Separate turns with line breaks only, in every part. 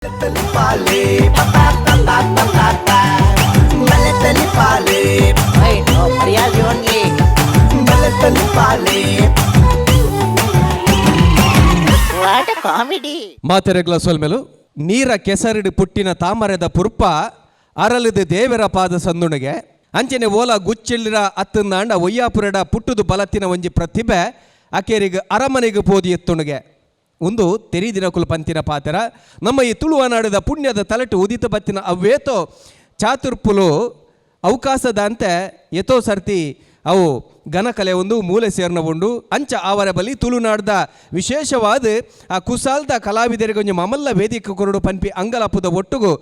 ತೆಲಿಪಾಲೆ ಪಾ ಪಾ ಪಾ ಪಾ ಬಲೆ ತೆಲಿಪಾಲೆ.
Wait, no, Priyali only.
ಬಲೆ ತೆಲಿಪಾಲೆ.
What a comedy.
ಮಾತೆರೆಗ್ಲ ಸೊಲ್ಮೆಲು. ನೀರ ಕೆಸರಿಡು ಪುಟ್ಟಿನ ತಾಮರೆದ ಪುರ್ಪ ಅರಲಿದ ದೇವರ ಪಾದ ಸಂದುಣಿಗೆ. ಅಂಚನೆ ಓಲ ಗುಚ್ಚಿಲ್ಲಿರ ಅತ್ತಂದಾಂಡ ಒಯ್ಯಾಪುರಡ ಪುಟ್ಟುದು ಬಲತ್ತಿನ ಒಂಜಿ ಪ್ರತಿಭೆ ಅಕೇರಿಗ್ ಅರಮನೆಗೆ ಪೋದಿ ಎತ್ತುಣಿಗೆ. ಒಂದು ತೆರಿದಿನಕುಲು ಪಂತಿನ ಪಾತೆರ. ನಮ್ಮ ಈ ತುಳುವ ನಾಡಿದ ಪುಣ್ಯದ ತಲೆಟು ಉದಿತ ಬತ್ತಿನ ಅವ್ವೇತೋ ಚಾತುರ್ಪುಲು ಅವಕಾಶದಂತೆ ಎತೋ ಸರ್ತಿ ಅವು ಘನಕಲೆ ಒಂದು ಮೂಲೆ ಸೇರ್ನ ಉಂಡು. ಅಂಚ ಆವರ ಬಲಿ ತುಳುನಾಡ್ದ ವಿಶೇಷವಾದ ಆ ಕುಸಾಲ್ದ ಕಲಾವಿದರಿಗೆ ಒಂಜಿ ಮಮಲ್ಲ ವೇದಿಕೆ ಕೊರಡು ಪನ್ಪಿ ಅಂಗಲಾಪುದ ಒಟ್ಟುಗು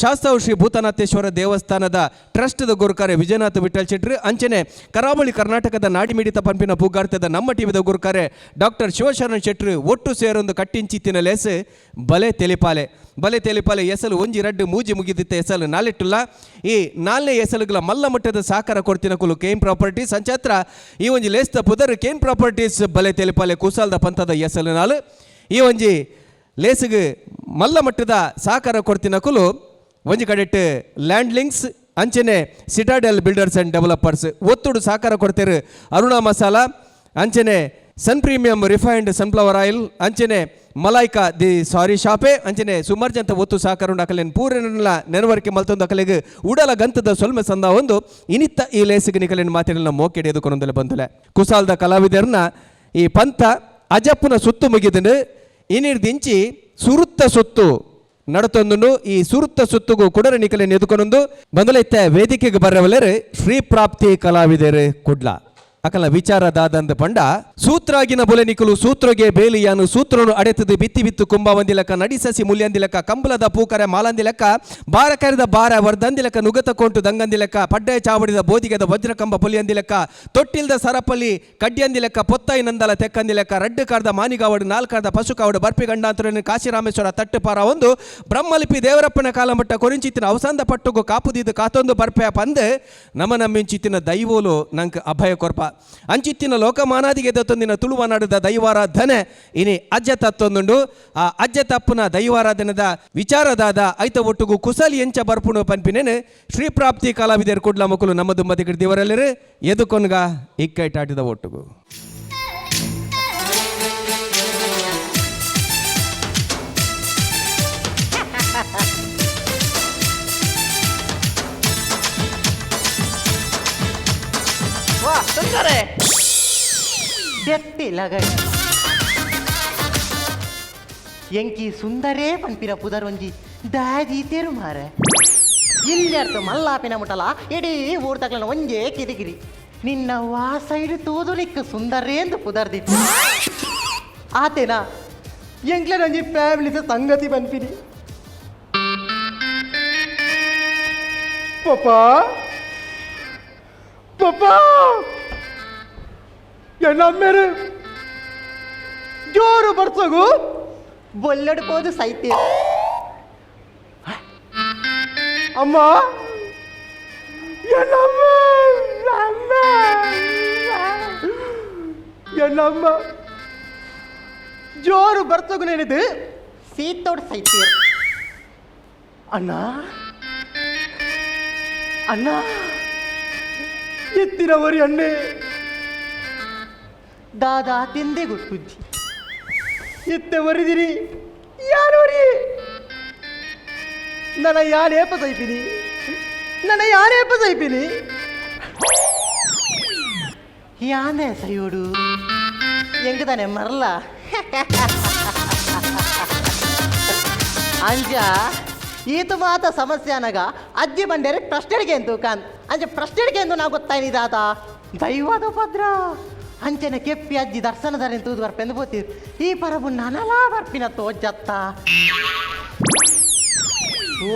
ಶಾಸ್ತಾವು ಶ್ರೀ ಭೂತನಾಥೇಶ್ವರ ದೇವಸ್ಥಾನದ ಟ್ರಸ್ಟ್ದ ಗುರುಕಾರೆ ವಿಜಯನಾಥ ವಿಠಲ್ ಶೆಟ್ರು, ಅಂಚನೆ ಕರಾವಳಿ ಕರ್ನಾಟಕದ ನಾಡಿಮಿಡಿತ ಪನ್ಪಿನ ಪೂಗಾರ್ತದ ನಮ್ಮ ಟಿವಿದ ಗುರುಕಾರೆ ಡಾಕ್ಟರ್ ಶಿವಶರಣ ಶೆಟ್ರು ಒಟ್ಟು ಸೇರೊಂದು ಕಟ್ಟಿಂಚಿತ್ತಿನ ಲೇಸ್ ಬಲೆ ತೆಲಿಪಾಲೆ. ಬಲೆ ತೆಲಿಪಾಲೆ ಎಸಲು ಒಂಜಿ ರಡ್ಡು ಮೂಜಿ ಮುಗಿದಿತ್ತ ಎಸಲು ನಾಲೆಟ್ಟುಲ್ಲ. ಈ ನಾಲ್ನೇ ಎಸಲುಗಳ ಮಲ್ಲ ಮಟ್ಟದ ಸಾಕಾರ ಕೊಡ್ತಿನ ಕುಲು ಕೇನ್ ಪ್ರಾಪರ್ಟೀಸ್. ಅಂಚಾತ್ರ ಈ ಒಂಜಿ ಲೇಸ್ದ ಪುದರ್ ಕೇನ್ ಪ್ರಾಪರ್ಟೀಸ್ ಬಲೆ ತೆಲಿಪಾಲೆ ಕುಸಾಲ್ದ ಪಂಥದ ಎಸಲು ನಾಲು. ಈ ಒಂಜಿ ಲೇಸಿಗೆ ಮಲ್ಲ ಮಟ್ಟದ ಸಾಕಾರ ಕೊಡ್ತಿನ ಕುಲು ಒಂಜಿ ಕಡೆಟ್ ಲ್ಯಾಂಡ್ ಲಿಂಕ್ಸ್, ಅಂಚನೆ ಸಿಟಾಡೆಲ್ ಬಿಲ್ಡರ್ಸ್ ಆ್ಯಂಡ್ ಡೆವಲಪರ್ಸ್. ಒತ್ತುಡು ಸಾಕಾರ ಕೊಡ್ತೇರು ಅರುಣಾ ಮಸಾಲ, ಅಂಚನೆ Sun Premium refined sunflower oil, ಅಂಚನೆ ಮಲಾಯ್ಕಾ the ಸಾರಿ ಶಾಪೆ, ಅಂಚನೆ ಸುಮಾರು ಜಂತ ಒತ್ತು ಸಾಕಾರ ಉಂಡು. ಅಕಲೆನ್ ಪೂರೆಲ್ಲ ನೆನವರಿಕೆ ಮಲ್ತೊಂದು ಅಕಲೆಗ್ ಉಡಲ ಗಂತದ ಸೊಲ್ಮೆ ಸಂದ ಒಂದು ಇನಿತ್ತ ಈ ಲೇಸಿಗೆ ನಿಕಲೆನ್ ಮಾತಿನ ಮೋಕೆಡೆ ಎದುಕೊಂದಲೆ ಬಂದುಲೆ. ಕುಸಾಲ್ದ ಕಲಾವಿದರ್ನ ಈ ಪಂಥ ಅಜಪ್ಪುನ ಸುತ್ತು ಮುಗಿದಂಡು. ಇನಿರ್ದಿಂಚಿ ಸುರುತ್ತ ಸುತ್ತು ನಡತೊಂದುಂಡು. ಈ ಸುರುತ್ತ ಸುತ್ತುಗು ಕುಡರ ನಿಕಲೆ ಎದುಕೊಂದು ಬಂದಲೈತೆ. ವೇದಿಕೆಗೆ ಬರವಲೆರು ಶ್ರೀ ಪ್ರಾಪ್ತಿ ಕಲಾವಿದರು ಕುಡ್ಲ. ಅಕಲ ವಿಚಾರ ದಾದಂದ ಪಂಡ, ಸೂತ್ರಾಗಿನ ಬೊಲೆ ನಿಕಲು ಸೂತ್ರಗೆ ಬೇಲಿಯಾನು ಸೂತ್ರನು ಅಡೆತದು ಬಿತ್ತಿ ಬಿತ್ತು ಕುಂಬ ಒಂದಿಲಕ ನಡಿಸಸಿ ಮುಲ್ಯಂದಿಲಕ ಕಂಬಲದ ಪೂಕರೆ ಮಾಲಂದಿಲಕ ಬಾರ ಕರೆದ ಬಾರ ವರ್ದಂದಿಲಕ ನುಗತ ಕೊಂಟು ದಂಗಂದಿಲಕ ಪಡ್ಡಯ ಚಾವಡಿದ ಬೋದಿಗದ ವಜ್ರಕಂಬ ಪೊಲಿಯಂದಿಲಕ ತೊಟ್ಟಿಲ್ದ ಸರಪಲ್ಲಿ ಕಡ್ಡಿಯಂದಿಲಕ ಪೊತ್ತೈ ನಂದಲ ತೆಕ್ಕಂದಿಲಕ ರಡ್ಡು ಕಾರ್ದ ಮಾನಿಗಾವಡು ನಾಲ್ಕಾರ್ದ ಪಶುಕಾವಡು ಬರ್ಪಿ ಗಂಡಾಂತರನ್ನು ಕಾಶಿರಾಮೇಶ್ವರ ತಟ್ಟುಪಾರ ಒಂದು ಬ್ರಹ್ಮಲಿಪಿ ದೇವರಪ್ಪನ ಕಾಲಮಟ್ಟ ಕೊರಿಂಚಿತ್ತಿನ ಅವಸಾಂದ ಪಟ್ಟುಗು ಕಾಪುದಿದ್ದು ಕಾತೊಂದು ಬರ್ಪೆ ಪಂದ್ ನಮ ನಮ್ಮಿಂಚಿತ್ತಿನ ದೈವೋಲು ನಂಕ್ ಅಭಯ ಕೊರ್ಪ. ಅಂಚಿತ್ತಿನ ಲೋಕಮಾನಾದಿಗೆ ದತ್ತೊಂದಿನ ತುಳುವ ನಾಡದ ದೈವಾರಾಧನೆ ಇನಿ ಅಜ್ಜ ತತ್ತೊಂದುಂಡು. ಆ ಅಜ್ಜ ತಪ್ಪುನ ದೈವಾರಾಧನೆದ ವಿಚಾರದಾದ ಐತ ಒಟ್ಟುಗು ಕುಸಲಿ ಎಂಚ ಬರ್ಪುಣು ಪನ್ಪಿನೇನು ಶ್ರೀ ಪ್ರಾಪ್ತಿ ಕಲಾವಿದರು ಕುಡ್ಲ ಮಕ್ಕಳು ನಮ್ಮ ದುಮ್ಮತಿ ದೇವರಲ್ಲರು ಎದುಕೊನ್ಗ ಇಕ್ಕೈಟಾಟಿದ ಒಟ್ಟುಗು.
ವಾಹ್, ಸುಂದರೇ. ಎತ್ತಿ ಲಗ ಎಂಕಿ ಸುಂದರೇ ಪನ್ಪಿನ ಪುದರ್ ಒಂಜಿ ದಾದಿ ತೇರು ಮಾರೆ. ಇಲ್ಲರ್ತು ಮಲ್ಲಾಪಿನ ಮುಟಲ ಇಡೀ ಊರ್ ತಗ್ಲನ ಒಂಜೇ ಕಿರಿಕಿರಿ. ನಿನ್ನ ವಾ ಸೈಡ್ ತೂದುಲಿಕ್ಕ ಸುಂದರೇಂದು ಪುದರ್ದಿತ್ತು ಆತೇನಾ? ಎಂಕ್ಲೆ ಒಂಜಿ ಫ್ಯಾಮಿಲಿ ಸಂಗತಿ ಪನ್ಪಿನಿ.
ಪಪ್ಪ, ಪಪ್ಪ, ಎನ್ನಮ್ಮೇರು ಜೋರು ಬರ್ಸೋಗು
ಬೊಲ್ಲಡು ಪೋದು ಸೈತಿ.
ಅಮ್ಮ, ಎನ್ನಮ್ಮ, ಅಮ್ಮ, ಎನ್ನಮ್ಮ ಜೋರು ಬರ್ಸೋಗು ನೆನೆದು
ಸೀತೋಡ್ ಸೈತಿ.
ಅಣ್ಣ, ಅಣ್ಣ, ಎತ್ತಿನವರಿ ಅಣ್ಣೆ.
ದಾದಾ ತಿಂದೆ ಗೊತ್ತುಜ್ಜಿ.
ಎತ್ತೆ ಒರಿದಿರಿ ಯಾರು? ನನ್ನ ಯಾರೇಪ ಸೈಪಿನಿ? ನನ್ನ ಯಾರೇಪ ಸೈಪಿನಿ?
ಯಾನೆ ಸೈಯೋಡು ಎಂಗದಾನೆ ಮರಲ ಅಂಜ. ಈತು ಮಾತ ಸಮಸ್ಯೆ ಅನಗ ಅಜ್ಜಿ ಬಂಡೇರೆ ಪ್ರಶ್ನೆಗೆ ಎಂತು ಕಾನ್ ಅಂಚ ಪ್ರಶ್ನೆಗೆ ಎಂದು ನಾವು ಗೊತ್ತಾಯ್ನಿ ದಾತ ದೈವದ ಭದ್ರ ಅಂಚನೆ ಕೆಪ್ಪಿ ಅಜ್ಜಿ ದರ್ಶನದಾರೆ ತೂದು ಬರ್ಪೆಂದು ಬೋತೀರ್. ಈ ಪರಬು ನನಲಾ ಬರ್ಪಿನ ತೋಜತ್ತ.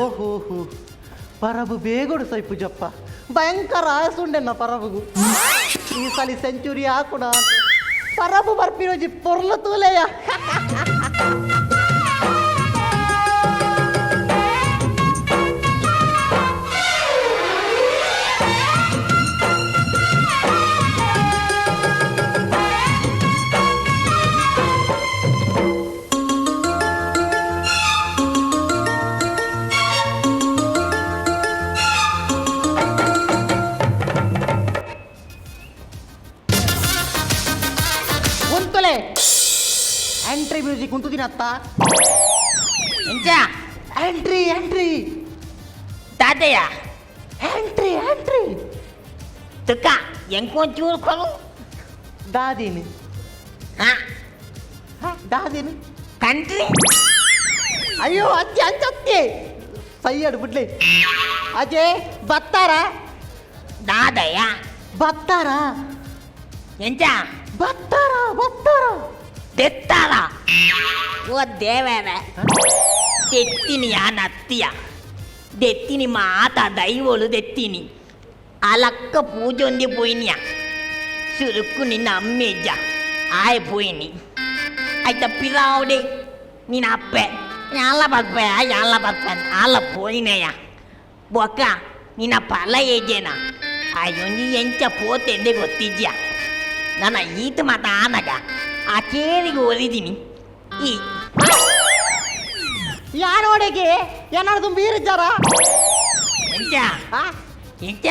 ಓಹೋ ಹೋ, ಪರಬು ಬೇಗೋಡು ಸೈಪು ಜಪ್ಪ. ಭಯಂಕರ ಆಯಸುಂಡೆನ್ನ ಪರಬುಗು. ಈ ಸಲ ಸೆಂಚುರಿ ಹಾಕುಣ ಪರಬು ಬರ್ಪಿನೋಜಿ ಪೊರ್ಲ ತೂಲೆಯ. ಕುಂತುದಿನತ್ತ.
ಎಂಚ?
Entry entry.
ದಾದಯ್ಯ.
Entry entry.
ತುಕ್ಕ ಎಂಕೊಂಚೂರು ಕೊರು.
ದಾದಿನಿ.
ಹಾ.
ದಾದಿನಿ.
ಕಂಟ್ರಿ.
ಅಯ್ಯೋ ಅಜ್ಜಿ ಅಂಚತ್ತಿ ಸೈಯಡ್ ಬಿಡ್ಲಿ ಅಜಯ್ ಬತ್ತಾರ.
ದಾದಯ್ಯ.
ಬತ್ತಾರ.
ಎಂಚ?
ಬತ್ತಾರ ಬತ್ತಾರ.
ದೆತ್ತಾರ ಓ ದೇವರೇ, ದೆತ್ತಿನಿ ಯಾನ್ ಅತ್ತಿಯ ದೆತ್ತಿನಿ ಮಾತ ದೈವೋಳು ದೆತ್ತಿನಿ ಅಲಕ್ಕ ಪೂಜೊಂದಿ ಪೋಯಿನಿಯ ಸುರುಕು ನಿನ್ನ ಅಮ್ಮೆಜ್ಜ ಆಯ್ ಪೋಯಿನಿ ಐತ ಪಿರಾವುಡೆ ನಿನ್ನ ಅಪ್ಪೆ ಯಾಲ ಬರ್ಪೆ ಯಾಲ ಬರ್ಪೆ ಆಲ ಪೋಯಿನೆಯ ಬೊಕ್ಕ ನಿನ್ನ ಫಲ ಏಜೇನ ಅಯ್ಯೊಂಜಿ ಎಂಚ ಪೋತೆಂದೆ ಗೊತ್ತಿದ್ಯಾ ನನ್ನ ಈತ ಮಾತ ಆನಗ ಆ ಚೇರಿಗೆ ಒರಿದಿನಿ ಈ
ಯಾನೋಡೆಗೆ ಏನಾದ್ರು ಬೀರಿದ್ದಾರ?
ಎಂಚ? ಎಂಚ?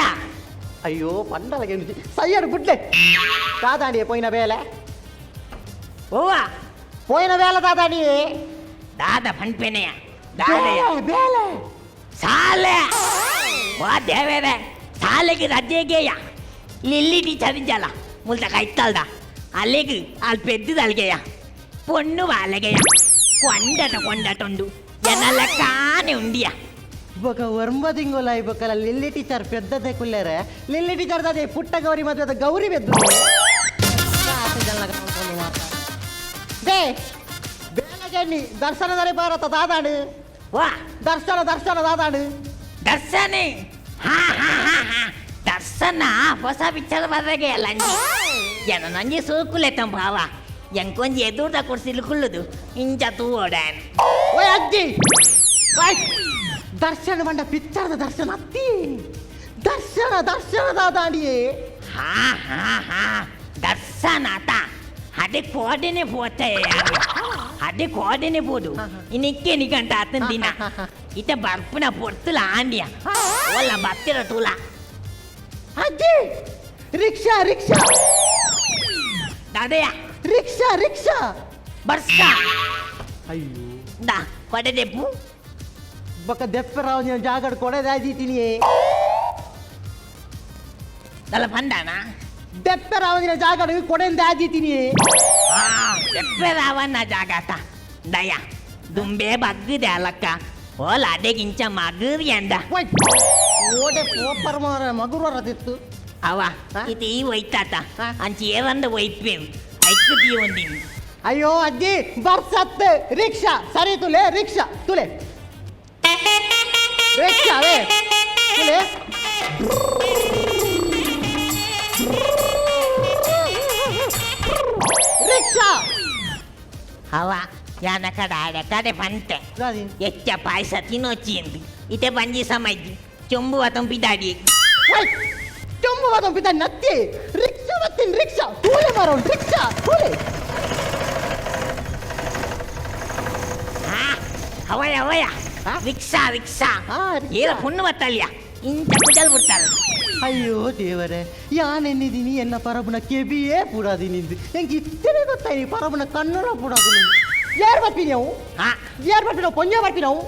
ಅಯ್ಯೋ ಪಂಡಲಗೆ ಸೈಯಡ್ ಬಿಡ್ಲೆ ದಾದಾಣಿಯೇ ಪೋಯಿನ ಬೇಲೆ.
ಓವ?
ಪೋಯಿನ ಬೇಲೆ ದಾದಾಣಿ.
ದಾದ ಪನ್ಪೆನೆಯ ದಾದೆಯ?
ಬೇಲೆ.
ಸಾಲೆ ವಾ ದೇವೇರೆ ಸಾಲೆಗೆ ರಜೆಗೆಯ ಲಿಲ್ಲಿ ಟೀಚರ್ ಇಜ್ಜಲ್ಲ ಮುಲ್ತ ಕೈತಲ್ದ ಅಲ್ಲಿಗೆ ಅಲ್ಲಿ ಪೆದ್ದದಲ್ಗೆಯ ಪೊಣ್ಣು ಬಾಲೆಗೆಯ ಕೊಂಡಟ ಕೊಂಡಟುಂಡು ಎನ್ನಲ್ಲ ಕಾನೆ ಉಂಡಿಯ.
ಬೊಕ ಒರ್ಂಬ ತಿಂಗೊಲ ಬೊಕಲ ಲಿಲ್ಲಿ ಟೀಚರ್ ಪೆದ್ದದೆ ಕುಲ್ಲೇರೆ ಲಿಲ್ಲಿ ಟೀಚರ್ ದಾದೆ ಪುಟ್ಟ ಗೌರಿ ಮದುವೆದ ಗೌರಿ ಬೆದ್ದು they ಬೇಲಗೆಣ್ಣಿ ದರ್ಶನದರೆ ಭಾರತ ದಾದಾಡು.
ವಾ?
ದರ್ಶನ ದರ್ಶನ ದಾದಾಡು.
ದರ್ಶನ ಹಾ ಹಾ ಹಾ ಹಾ ದರ್ಶನ ಹೊಸ ಪಿಕ್ಚರ್ ಬರ್ರಗೆ ಲಂಜಿ ಎನ ನಂಜಿ ಸೋಕುಲೆ ಭಾವ ಎಂಕೊಂಜಿ ಎದುರ್ದ ಕೊಡ್ಸಿಲ್ ಕುಳ್ಳುದು ಇಂಚ ತೂವೋಡಾನ್.
ಓಯ್ ಅಜ್ಜಿ ಓಯ್ ದರ್ಶನ ಬಂಡ ಪಿಕ್ಚರ್ದ ದರ್ಶನ ಅತ್ತಿ ದರ್ಶನ ದರ್ಶನ ದಾದಾಡಿಯೇ.
ಹಾ ಹಾ ಹಾ ದರ್ಶನ ಆತ ಅದೇ ಕೋಡೆನೆ ಪೋತೆ ಅದೇ ಕೋಡೆನೆ ಪೋದು ಇನ್ನಿಕ್ಕೆ ನಿಗಂಟ ಆತನ ದಿನ ಇತ ಬರ್ಪುನ ಪೊರ್ತುಲ ಆಂಡಿಯ ಓಲ್ಲ ಬತ್ತಿರ ತೂಲ.
ಅಜ್ಜಿ ರಿಕ್ಷಾ ರಿಕ್ಷಾ.
ದಾದಯ್ಯ.
Rickshaw rickshaw.
ಬರ್ಸ.
ಅಯ್ಯೋ.
ದಾ ಕೊಡೆ ದೆಪ್ಪು.
ಬೊಕ ದೆಪ್ಪರಾವ್ ನೀನು ಜಾಗಡ್ ಕೊಡೆದಾದೀತೀನಿ.
ದಲ್ಲ ಪಂಡಾನ.
ದೆಪ್ಪರಾವ್ ನೀನು ಜಾಗಡ್ ಕೊಡೆಂದ ಆದೀತೀನಿ.
ಹಾ ದೆಪ್ಪರಾವನ್ನ ಜಾಗತ ದಯ ದುಂಬೆ ಬಗ್ಗಿದೆ ಅಲಕ್ಕ ಓಲ ಅಡೆಗಿಂಚ ಮಗುರಿ ಅಂದ.
ಓಡೆ ಪೋಪರ್ ಮಾರ ಮಗುರದಿತ್ತು.
ಅವ ಇದು ಈ ಒಯ್ತಾತ ಅಂಚೆ ಏವಂದ ಒಯ್ಪೇವು ಐಕ್ಕು ಒಂದಿನಿ.
ಅಯ್ಯೋ ಅಜ್ಜಿ ಬರ್ಸತ್ ರಿಕ್ಷಾ ಸರಿ ತುಲೆ ರಿಕ್ಷಾ ತುಲೆ ರಿಕ್ಷಾ ರೇ ತುಲೆ. ರಿಕ್ಷಾ.
ಅವ ಯಾನ ಕಡ ಆಡ ಕಡೆ ಪಂತೆ ಎಚ್ಚ ಪಾಯಸ ತಿನ್ನೋಚಿ ಎಂದು ಇತೆ ಬಂಜಿ ಸಮಯ್ಜಿ ಚೊಂಬು ತಂಪಿದಾಡಿ.
ಚೊಂಬು ತಂಪಿದ ನತ್ತಿ ರಿಕ್ಷಾ ಬತ್ತೀನಿ ರಿಕ್ಷಾ ತೂಲೆ ಮಾರೋಣ ರಿಕ್ಷಾ ತೂಲೆ.
ಅವಯ ಅವಯ ರಿಕ್ಷಾ ರಿಕ್ಷಾ ಏನ ಪುಣ್ಣು ಬತ್ತಲ್ಯ ಇಂಥ ಕುಜಲ್ ಬಿಡ್ತಾಳೆ.
ಅಯ್ಯೋ ದೇವರೇ ಯಾನೆನ್ನಿದ್ದೀನಿ ಎನ್ನ ಪರಬುನ ಕೆಬಿಯೇ ಪೂಡಾದಿ ನಿಂದು ಎಂಗೆ ಇತ್ತನೇ ಗೊತ್ತಾಯಿ ಪರಬುನ ಕಣ್ಣುರ ಪೂಡಾದು ನಿಂದು ಯಾರು ಬರ್ತೀನಿ ಅವು ಯಾರು ಬರ್ತೀನಿ ನಾವು ಪೊಂಜ ಬರ್ತೀನಿ ನಾವು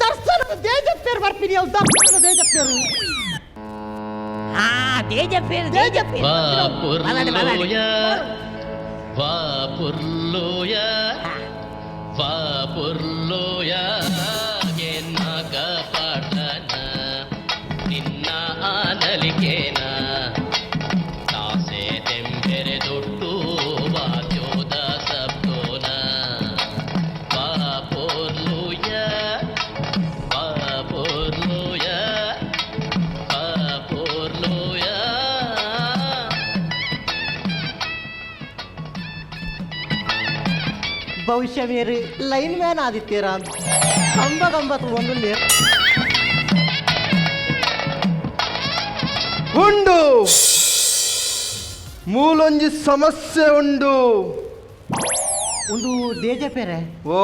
ದರ್ಶನದ ದೇಜಪ್ಪೇರು ಬರ್ತೀನಿ ಅವು ದರ್ಶನದ ದೇಜಪ್ಪೇರು.
ಹಾ ದೇಜಪ್ಪೇರು ದೇಜಪ್ಪೇರು
ವಾಪುರ್ಲೋಯ ವಾಪುರ್ಲೋಯ ವಾಪುರ್ಲೋಯ ನಾಗ ಪಾಠನ ನಿನ್ನ ಆನಲಿಕೇನ ತಾಸೆ ತೆಂಬೆರೆ ದೊಟ್ಟು ವಾದ್ಯೋದ ಸಬ್ದೋನ ವಾಪುರ್ಲೋಯ ವಾಪುರ್ಲೋಯ ವಾಪುರ್ಲೋಯ.
ಬಹುಶಃ ಮೇರು ಲೈನ್ ಮ್ಯಾನ್ ಆದಿತ್ಯರ ಕಂಬ ಕಂಬ ಒಂದು
ಉಂಡು ಮೂಲೊಂಜಿ ಸಮಸ್ಯೆ ಉಂಡು.
ಒಂದು ದೇಜಪೇರೆ.
ಓ.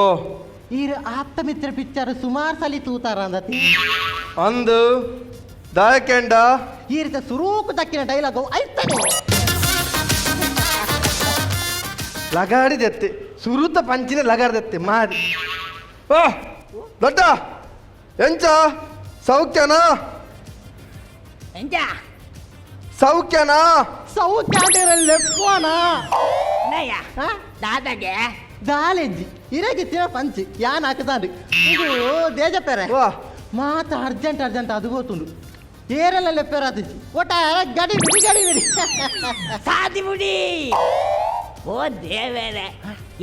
ಈರ್ ಆಪ್ತ ಮಿತ್ರ ಪಿಕ್ಚರ್ ಸುಮಾರು ಸಲಿ ತೂತಾರ ಅಂದತಿ.
ಅಂದು ದಾಯಕೆಂಡ.
ಈ ರೀತಿ ಸುರೂಕು ತಕ್ಕಿನ ಡೈಲಾಗು ಐತಾನೆ.
ಲಗಾಡಿದೆತ್ತೆ ಸುರುತ ಪಂಚಿನ ಲಗಾರ್ದತ್ತೆ ಮಾರಿ. ಓ ದೊಡ್ಡ ಎಂಚ ಸೌಖ್ಯನಾ?
ಎಂಚ?
ಸೌಖ್ಯನಾ?
ಸೌಖ್ಯ ಲೆಪ್ಪೋನಾ?
ನಯ್ಯ. ದಾದಾಗೆ.
ದಾಲೆಂಜಿ ಇರಗೆ ತಿನ ಪಂಚಿ ಯಾನ್ ಹಾಕದಾಂಡು ಇದು ದೇಜಪ್ಪೆರೆ.
ವಾ.
ಮಾತ ಅರ್ಜೆಂಟ್ ಅರ್ಜೆಂಟ್ ಅದು ಗೊತ್ತುಂಡು, ಏರೆಲ್ಲ ಲೆಪ್ಪೆರ ಆತಿಜಿ ಒಟ್ಟ ಗಡಿ ಬಿಡಿ, ಗಡಿ ಬಿಡಿ.
ಸಾದಿ ಬುಡಿ. ಓ ದೇವೇರೆ,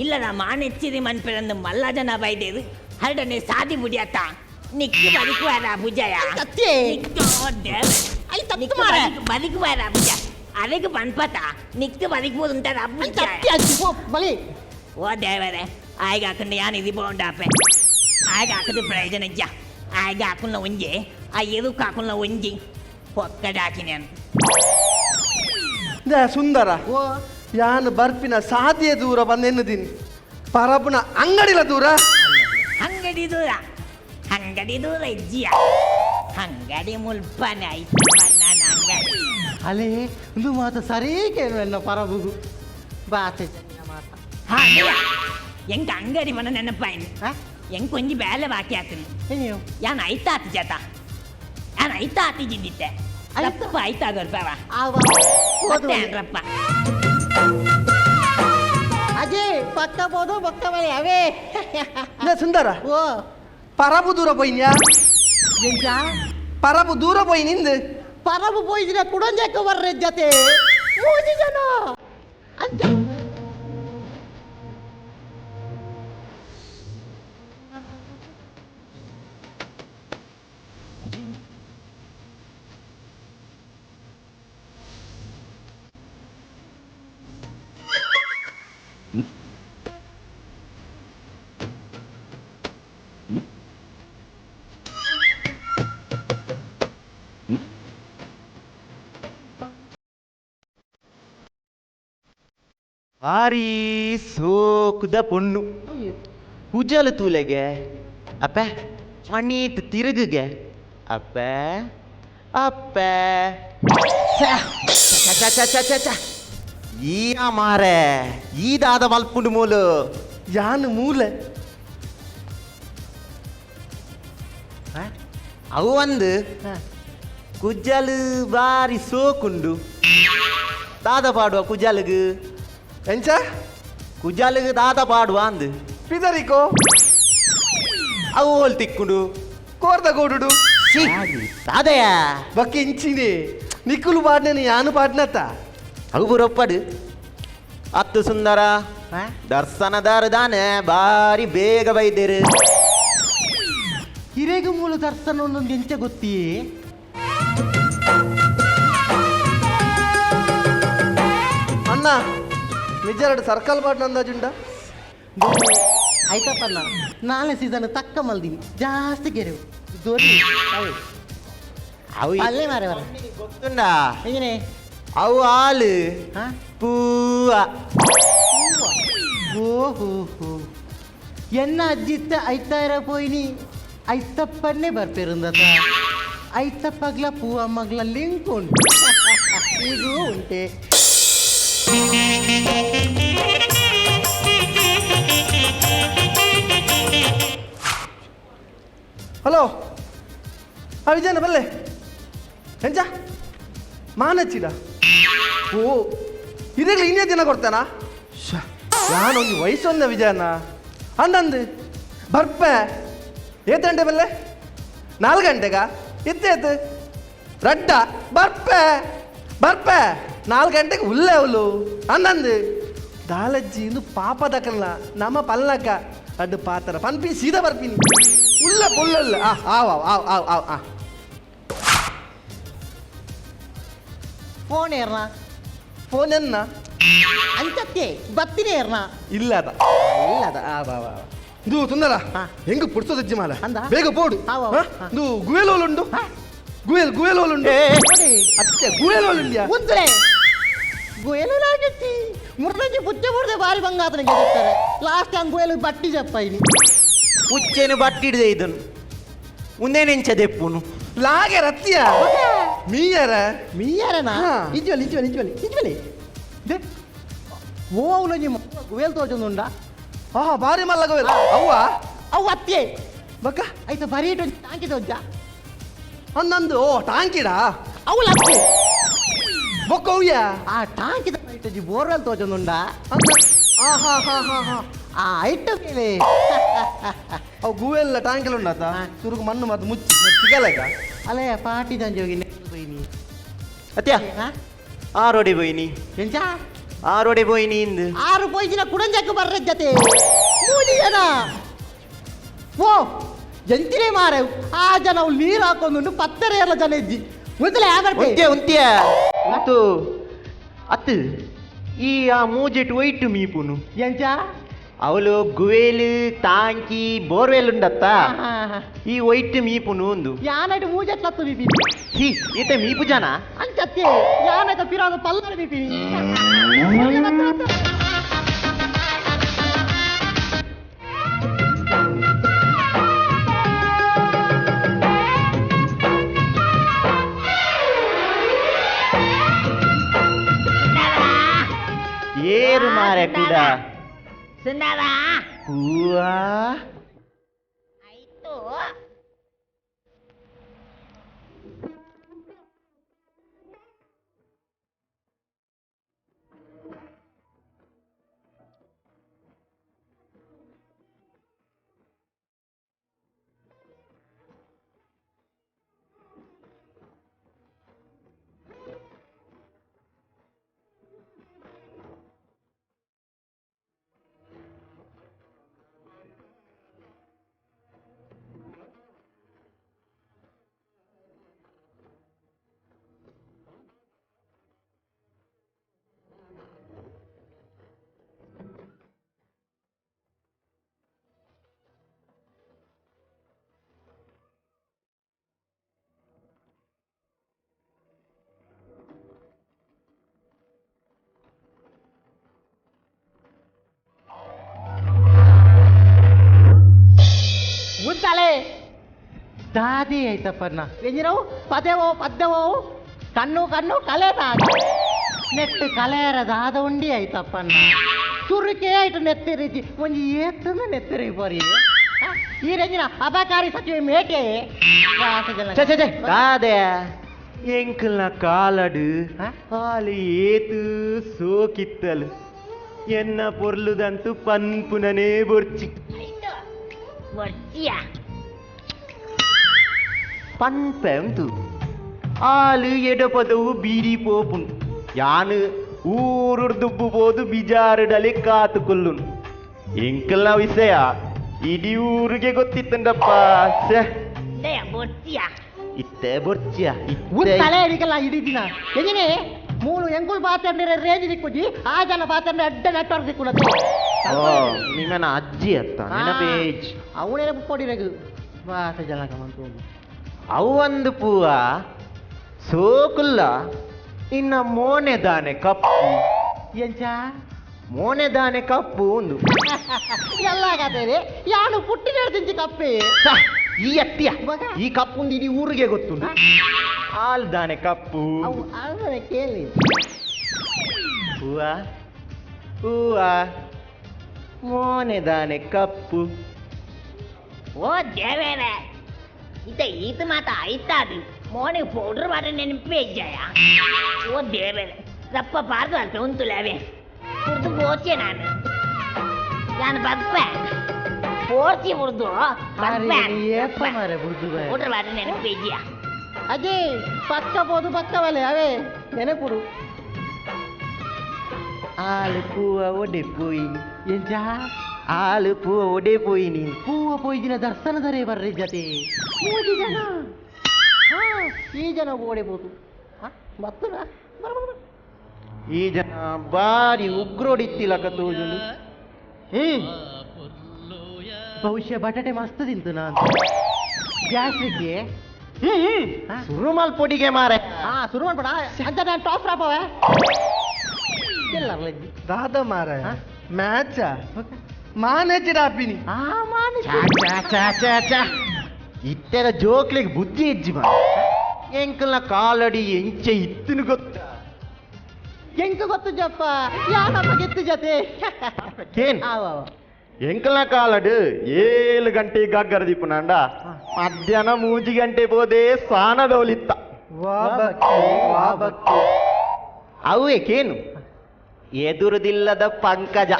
ಇಲ್ಲ ನಾ ಮಾನೆಚ್ಚಿರಿ ಮನ್ಪಿರಂದು ಮಲ್ಲ ಜನ ಬೈದೇದು ಹರಡನೆ ಸಾದಿ ಬುಡಿ ಅತ್ತ ನಿಕ್ಕಿ ಬದುಕುವಾರ ಭುಜಯ.
ಸತ್ಯೇ.
ನಿಕ್ಕು ಓ ದೇವೆ.
I ತಪ್ಪು
ನಿಕ್ಕು
ಮಾರ್ರೆ.
ಬದುಕುವಾರ ಭುಜ ಅದಕ್ಕೆ ಪನ್ಪತ ನಿಕ್ಕು ಬದುಕ್ಬೋದು ಅಂತ ಭುಜ.
ಸತ್ಯ ಅಜ್ಜಿ, ಓ ಬಲಿ.
ಓ ದೇವರೇ, ಆಯ್ಗ ಹಾಕೊಂಡು ಯಾನ್ ಇದು ಬೋಂಡಾಪೆ ಆಯ್ಗ ಹಾಕಿದ ಪ್ರಯೋಜನ ಇಜ್ಜ. ಆಯ್ಗ ಹಾಕುನ ಒಂಜಿ, ಆ ಎದುಕ್ ಹಾಕುನ ಒಂಜಿ ಒಕ್ಕಡ ಹಾಕಿ ನಾನು.
They ಸುಂದರ.
ಓ.
ಯಾನ್ ಬರ್ಪಿನ ಸಾದಿಯ ದೂರ ಬಂದೆನ್ನುದೀನಿ, ಪರಪುನ ಅಂಗಡಿಲ ದೂರ.
ಅಂಗಡಿ ದೂರ, ಅಂಗಡಿ ದೂರ ಇಜ್ಜಿಯ, ಅಂಗಡಿ ಮುಲ್ಪನೆ ಐತ ನನ್ನ ಅಂಗಡಿ.
ಅಲೇ, ಒಂದು ಮಾತು ಸರಿ ಕೇಳುವೆನ್ನ ಪರಬುಗು ಬಾತೆ ಮಾತ.
ಹಾ, ಎಂಕ ಅಂಗಡಿ ಮನ ನೆನಪಾಯ್ನು.
ಹಾ?
ಎಂಕ ಒಂಜಿ ಬೇಲೆ ಬಾಕಿ ಆತನು.
ಏನೇನು?
ಯಾನ್ ಐತಾತಿ ಜಾತ, ಯಾನ್ ಐತಾತಿ ಜಿದ್ದಿತ್ತೆ.
ಐತ?
ಐತ ಐತಾಗರ್ಪವ.
ಆವ ಹೋದು.
ಮತ್ತೆ
ಅಜಯ್ ಪಕ್ಕ ಬೋದು ಪಕ್ಕ ಬಲಿ ಅವೇ.
They ಸುಂದರ.
ಓ.
ಪರಬು ದೂರ ಪೋಯಿನ್ಯಾ?
ಎಂಚ?
ಪರಬು ದೂರ ಪೋಯಿ ನಿಂದು.
ಪರಬು ಪೋಯಿದ್ರೆ ಕುಡೊಂಜಕ್ಕೆ ಬರ್ರೆ ಜೊತೆ ಮೂಜಿ ಜನ ಅಂಚ.
ಭಾರಿ ಸೋಕುದ ಪೊಣ್ಣು, ಕುಜಲ ತೂಲೆಗೆ ಅಪ್ಪೆ, ಮಣೀತ್ ತಿರುಗುಗೆ ಅಪ್ಪೆ ಅಪ್ಪೆ. ಛೆ, ಛೆ, ಛೆ, ಛೆ, ಛೆ, ಛೆ. ಈ ಮಾರೆ ಈ ದಾದ ಮಲ್ಪುಂಡು ಮೂಲು.
ಯಾನ್ ಮೂಲೆ?
ಅವು ಒಂದು ಕುಜ್ಜಲು ಬಾರಿ ಸೋಕುಂಡು, ದಾದ ಪಾಡುವ ಕುಜಲುಗು.
ಎಂಚ?
ಕುಜಲುಗು ದಾದ ಪಾಡುವ ಅಂದು.
ಪಿದರಿಕೋ.
ಅವು ಓಲ್ ತಿಕ್ಕುಂಡು?
ಕೋರ್ದ ಗೋಡುಡು.
ಛೀ, ದಾದಯ.
ಬಕ್ಕ ಇಂಚಿನಿ ನಿಕ್ಕುಲು ಪಾಡ್ನೇನು, ಯಾನು ಪಾಡ್ನತ್ತ.
ಅವು ಬರೊಪ್ಪಡು ಅತ್ತು ಸುಂದರ. ದರ್ಶನದಾರ ದಾನೆ ಬಾರಿ ಬೇಗ ಬೈದೇರು.
ಹಿರೇಗು ಮೂಲ ದರ್ಶನ ಒಂದೊಂದು ಎಂಚ ಗೊತ್ತಿಯೇ?
ಅಣ್ಣ, ನಿಜರಡು ಸರ್ಕಲ್ ಪಾಡ್ನ ಅಂದಾಜುಂಡ.
ಆಯ್ತಪ್ಪಣ್ಣ, ನಾಳೆ ಸೀಸನ್ ತಕ್ಕ ಮಲ್ದಿನಿ ಜಾಸ್ತಿ ಗೆರೆವು ದೊರಿ ಅವು.
ಅವು
ಅಲ್ಲೇ ಮಾರೆ ಬರ.
ಗೊತ್ತುಂಡ?
ಹೇಗನೆ?
ಅವು ಆಲು.
ಹಾ?
ಪೂವ.
ಓ ಹೋ ಹೋ, ಎನ್ನ ಅಜ್ಜಿತ್ತ ಐತಾರ ಪೋಯಿನಿ ಐತಪ್ಪನ್ನೇ ಬರ್ಪೇರುಂದತ. ಐತಪ್ಪಗ್ಲ ಪೂವಮ್ಮಗ್ಲ ಲಿಂಕ್ ಉಂಟು, ಈಗೂ ಉಂಟೆ.
ಹಲೋ, ಆ ವಿಜಯನ ಬಲ್ಲೆ. ಎಂಚ ಮಾನಚ್ಚಿಡ? ಓ, ಇದಾಗಲಿ ಇನ್ನೇ ದಿನ ಕೊಡ್ತಾನಾ? ಶ, ಯಾನೊಂದು ವಯಸ್ಸೊಂದ ವಿಜಯನ ಅಂದಂದು ಬರ್ಪೆ. ಏತ್ ಗಂಟೆ ಬಲ್ಲೆ? 4 ಗಂಟೆಗ ಇತ್ತೇತು ರಡ್ಡ ಬರ್ಪೆ ಬರ್ಪೆ, 4 ಗಂಟೆಗೆ ಉಲ್ಲೆ ಅವಳು ಅಂದಂದು. ದಾಲಜ್ಜಿ ಇಂದು ಪಾಪದಕಲ್ಲ ನಮ್ಮ ಪಲ್ಲಕ್ಕ ಅಡ್ಡು ಪಾತರ ಪನ್ಪಿ ಸೀದಾ ಬರ್ಪಿನಿ. ಉಲ್ಲ ಪುಲ್ಲಲ್ಲ. ಆ ಆವ್ ಆವ್ ಆವ್ ಆವ್ ಆವ್ ಆ.
ಫೋನ್ ಏರ್ನ?
ಫೋನ್ ಎನ್ನ?
ಅಂಚತ್ತೆ ಬತ್ತಿನೇ ಏರ್ನ?
ಇಲ್ಲ ಅದ.
ಇಲ್ಲದ.
ಆ ಬಾ ಬಾ ಬಾ. ಇದು ಸುಂದರ.
ಹಾ.
ಹೆಂಗ್ ಪುಡ್ಸೋದಜ್ಜಿ ಮಾಲ.
ಅಂದ?
ಬೇಗ ಪೋಡು.
ಆವ್ ಆವ್.
ಹಾ?
ಹಾ.
ಇದು ಗುವೆಲೋಲುಂಡು, ಗುವೆಲ್ ಗುವೆಲೋಲುಂಡು.
ನೋಡಿ.
ಅತ್ತೆ ಗುವೆಲೋಲುಂಡ್ಯಾ?
ಉಂದ್ರೆ ಗುಯಲು ಲಾಗಿತ್ತಿ ಮುರ್ಲಂಜಿ ಪುಚ್ಚೆ ಮುರ್ದೆ ಬಾರಿ ಬಂಗಾತನಿಗೆ చెప్ತಾರೆ. ಲಾಸ್ಟ್ ಟೈಮ್ ಗುಯಲು ಬಟ್ಟಿ చెప్పాయిని.
ಉಚ್ಚೆನು ಬಟ್ಟಿಡ್ದೆ ಇದನ್ನು ಉಂದೇನೆಂಚ ದೆಪ್ಪುನು.
ಲಾಗೆ ರತ್ತಿಯ ಮೀಯರ.
ಮೀಯರನಾ?
ಹಾ.
ಇಜ್ವಲಿ ಇಜ್ವಲಿ ಇಜ್ವಲಿ ಇಜ್ವಲಿ they ಓ ಅವಲಂಜಿ ಗುಯಲ್ ತೋಜೊಂದುಂಡ.
ಹಾ ಬಾರಿ ಮಲ್ಲ ಗುವೆಲ್ ಅವ್ವ
ಅವು ಅತ್ತೆ
ಬಕ್ಕ
ಆಯ್ತು ಬರೀ ಇಟ್ಟು ಟಾಂಕಿ ದೊಜ್ಜ
ಅಂದಂದು ಓ ಟಾಂಕಿಡಾ
ಅವು ಲಪ್ಪು
ಬೊಕ್ಕ ಅವ್ಯ
ಆ ಟಾಂಕಿದ ಇಟ್ಟು ಬೋರ್ವೆಲ್ ತೋಜೊಂದುಂಡ
ಆ ಹಾ ಹಾ ಹಾ ಹಾ
ಆ ಐಟಮ್ ಮೇಲೆ
ಅವು ಗುವೆಲ್ಲ ಟಾಂಕಿಲ್ ಉಂಡಾತ ಸುರುಗು ಮಣ್ಣು ಮತ್ತು ಮುಚ್ಚಿ ಸಿಗಲ್ಲ
ಅಲ್ಲೇ ಪಾಟಿ ದಂಜೋಗಿ ಹೋಯ್ನಿ
ಅತ್ಯ ಆ ರೋಡೆ ಬೋಯಿನಿ
ಎಂಚ
ಆ ರೋಡೆ ಬೋಯಿನಿ ಇಂದು
ಆರು ಪೋಯ್ದಿನ ಕುಡಂಜಕ್ಕೆ ಬರ್ರ ಜತೆ ಮೂಜಿ ಜನ ಓ ಎಂತಿನೇ ಮಾರೆ ಆ ಜನ ಅವ್ಳು ನೀರು ಹಾಕೊಂಡು ಪತ್ತರೆ ಎಲ್ಲ ಜನ ಇದ್ದಿ ಮೊದಲೇ
ಉಂತ್ಯ ಉಂತ್ಯ ಉಂತು ಅತ್ತು ಈ ಆ ಮೂಜೆಟ್ ಒಯ್ಟು ಮೀಪುನು
ಎಂಚ
ಅವಳು ಗುವೇಲು ಟಾಂಕಿ ಬೋರ್ವೆಲ್ ಉಂಡತ್ತ ಈ ಒಯ್ಟು ಮೀಪುನು ಒಂದು
ಯಾನೈಟ್ ಮೂಜೆಟ್ಲತ್ತು ಬಿಪಿ
ಹಿ ಈತ ಮೀಪು ಜನ
ಅಂಚತ್ತೆ ಯಾನೈತ ಪಿರಾದ ಪಲ್ಲರ ಬಿಪಿ
ಏರು ಮಾರೆ ಕೂಡ
ಸುಂದರ
ಹೂವಾ
ಆಯ್ತು
ಉಂತಾಳೆ ದಾದಿ ಆಯ್ತಪ್ಪನ್ನ ಎಂಜಿನವು ಪದೆವೋ ಪದ್ದೆವೋ ಕಣ್ಣು ಕಣ್ಣು ಕಲೆ ನೆಟ್ಟು ಕಲೆಯರ ದಾದ ಉಂಡಿ ಆಯ್ತಪ್ಪನ್ನ ಸುರುಕೆ ಆಯ್ತು ನೆತ್ತಿರಿಜಿ ಒಂಜಿ ಏತ್ತಂದ ನೆತ್ತಿರಿ ಬರಿ ಈ ರಂಜಿನ ಅಬಕಾರಿ ಸಚಿವೆ ಮೇಟೆ
ಛೆ ಛೆ ಛೆ ದಾದೆ ಎಂಕಲ್ನ ಕಾಲಡು ಹಾಲು ಏತು ಸೋಕಿತ್ತಲು ಎನ್ನ ಪೊರ್ಲುದಂತು ಪನ್ಪುನನೇ ಬೊರ್ಚಿ
ಆಯ್ತು ಬರ್ತೀಯ
ಪನ್ಪೆ ಉಂಟು ಆಲು ಎಡಪದವು ಬೀಡಿ ಪೋಪುಂಡು ಯಾನು ಊರುಡ್ ದುಬ್ಬು ಪೋದು ಬಿಜಾರುಡಲೆ ಕಾತು ಕೊಲ್ಲುನು ಎಂಕಲ್ನ ವಿಷಯ ಇಡೀ ಊರಿಗೆ ಗೊತ್ತಿತ್ತಂಡಪ್ಪ ಛೆ
ದಯ ಬರ್ತೀಯ
ಇತ್ತೆ ಬೊರ್ಚಿಯ
ತಲೆ ಅಡಿಕಲ್ಲ ಇಡೀ ದಿನ ಎಂಜಿನಿ ಮೂಲು ಎಂಕುಲ್ ಪಾತ್ರೆ ರೇಂಜ್ ದಿಕ್ಕುಜಿ ಆ ಜನ ಪಾತ್ರೆ ಅಡ್ಡ ನೆಟ್ವರ್ಕ್ ದಿಕ್ಕುನದು
ನಿಮ್ಮನ ಅಜ್ಜಿ ಅತ್ತ ನೆನಪೇಜ್
ಅವನೇ ಪೊಡಿರಗು ಬಾಸ ಜನಕ ಮಂತು
ಅವು ಪೂವ ಸೋಕುಲ್ಲ ಇನ್ನ ಮೋನೆ ದಾನೆ ಕಪ್ಪು
ಎಂಚ
ಮೋನೆ ದಾನೆ ಕಪ್ಪು ಒಂದು
ಎಲ್ಲ ಕತೆ ಯಾನು ಪುಟ್ಟಿನ ತಿಂಚಿ ಕಪ್ಪೆ
ಛ, ಈ ಅತ್ತಿಯ ಈ ಕಪ್ಪುಂದು ಇಡೀ ಊರಿಗೆ ಗೊತ್ತುಂಟು ಹಾಲ್ ದಾನೆ ಕಪ್ಪು
ಅವು ಅವನ ಕೇಳಿ
ಹೂವ ಹೂವ ಮೋನೆ ದಾನೆ ಕಪ್ಪು
ಓ ದೇವೇರೆ ಇತ ಈತ ಮಾತ ಆಯ್ತಾದು ಮೋನೆ ಪೌಡರ್ ಮಾತ್ರ ನೆನಪೇ ಇಜ್ಜಾಯ ಓ ದೇವೇರೆ ರಪ್ಪ ಪಾರ್ದು ಅಲ್ಪ ಉಂತುಲವೆ ಕುಡ್ದು ಪೋಚೆ ನಾನು ನಾನು ಬರ್ಪೆ ಪೋರ್ಚಿ ಕುಡ್ದು ಬರ್ಪೆ
ಏಪ್ಪ ಮಾರೆ ಬುಡ್ದು ಬೇ.
ಪೌಡರ್ ಮಾತ್ರ ನೆನಪೇ ಇಜ್ಜಿಯಾ
ಅಜಯ್ ಪಕ್ಕ போದು ಪಕ್ಕವಲೆ ಅವೇ ನೆನಪುಡು
ಆಲು ಪೂವ ಒಡೆ ಪೋಯಿನಿ
ಎಂಚ
ಆಲು ಪೂವ ಒಡೆ ಪೋಯಿನಿ
ಪೂವ ಪೋಯ್ದಿನ ದರ್ಶನದರೆ ಬರ್ರಿ ಜತೆ ಮೂಜಿ ಜನ ಹಾ ಈ ಜನ ಓಡೆ ಬೋದು ಬತ್ತದ ಬರ ಬರ ಬರ.
ಈ ಜನ ಬಾರಿ ಉಗ್ರೋಡಿತ್ತಿಲಕ ತೋಜುಂಡು
ಹ್ಮ್ ಬಹುಶಃ ಬಟಾಟೆ ಮಸ್ತ್ ತಿಂತು ನಾನು ಗ್ಯಾಸ್ಟ್ರಿಕ್
ಸುರುಮಲ್ ಪೊಡಿಗೆ ಮಾರೆ
ಹಾ ಶುರು ಮಾಡ್ಬೇಡ ಅಂತ ನಾನು ಟಾಪ್ ರಾಪವೆ
ದಾದ ಮಾರ ಮ್ಯಾಚ ಮಾನೇಚಿಡ ಆಪಿನಿ
ಆ ಮಾನಿ
ಇತ್ತೆದ ಜೋಕ್ಲಿಗೆ ಬುದ್ಧಿ ಹೆಜ್ಜಿ ಮಾ ಎಂಕಲ್ನ ಕಾಲಡಿ ಎಂಚೆ ಇತ್ತನು ಗೊತ್ತ
ಎಂಕ ಗೊತ್ತು ಜಪ್ಪ ಯಾರಪ್ಪ ಗೆತ್ತು ಜೊತೆ
ಕೇನ್
ಆವ ಆವ.
ಎಂಕಲ್ನ ಕಾಲಡು 7 ಗಂಟೆ ಗಗ್ಗರ ದೀಪುನಾಂಡ ಮಧ್ಯಾಹ್ನ 3 ಗಂಟೆ ಪೋದೆ ಸಾನದೌಲಿತ್ತ. ಅವೇಕೇನು ಎದುರುದಿಲ್ಲದ ಪಂಕಜ,